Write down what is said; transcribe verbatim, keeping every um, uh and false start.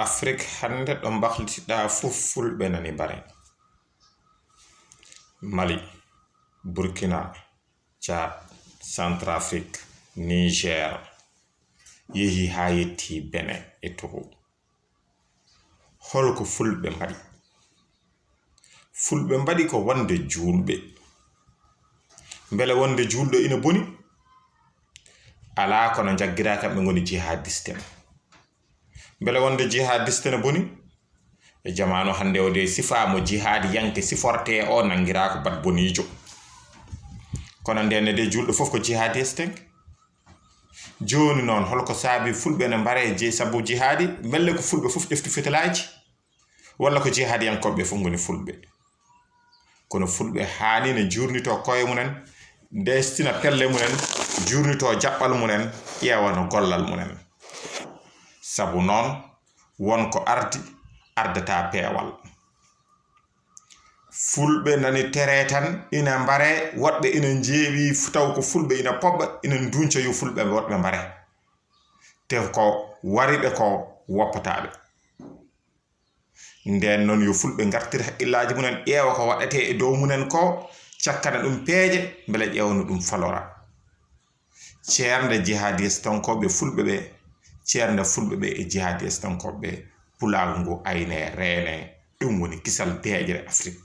Afrik hannde ɗo mbahlitiɗaa fof fulɓe nani mbare. Mali, Burkina, Tchad, Centrafrique, Niger, yehi haa yetti Benin e Togo. Holko fulɓe mbaɗi? Fulɓe mbaɗi ko wonde juulɓe. Mbele wonde juulɗo ina boni? Alaa, kono njaggiraa kamɓe ngoni jihadiste en. Mbele wonde jihadiste ne boni? E jamaanu hannde o de, sifaa mo jihadiyanke sifortee o nanngiraa ko bat boniijo. Kono ndenne de, juulɗo fof ko jihadistenke. Jooni noon, holko saabi fulɓe ne mbare je-, sabu jihaadi? Mbelle ko fulɓe fof ƴefti fetelaaji? Walla ko jihaadiyankooɓe fof ngoni fulɓe? Kono fulɓe haani ne juurnitoo koye mumen, ndeestina pelle mumen, juurnitoo jaɓɓal mumen, ƴeewa no gollal mumen. Sabu noon, won ko ardi, ardata peewal. Fulɓe nani tere tan ina mbare, woɗɓe ina njeewi, taw ko fulɓe ina poɓɓa, ina nduñca yo fulɓe woɗɓe mbare. Te ko wari ɓe ko woppataaɓe. Ndeen noon, yo fulɓe ngartir haqqillaaji mumen, ƴeewa ko waɗetee e dow mumen ko, cakkana ɗum peeje, mbele ƴeewa no ɗum falora. Ceernde jihadistankooɓe fulɓe ɓe, ceernde fulɓe ɓe e jihadistankooɓe ɓe, pulaagu ngu aynee, reenee, ɗum woni kisal deeƴre Afrik.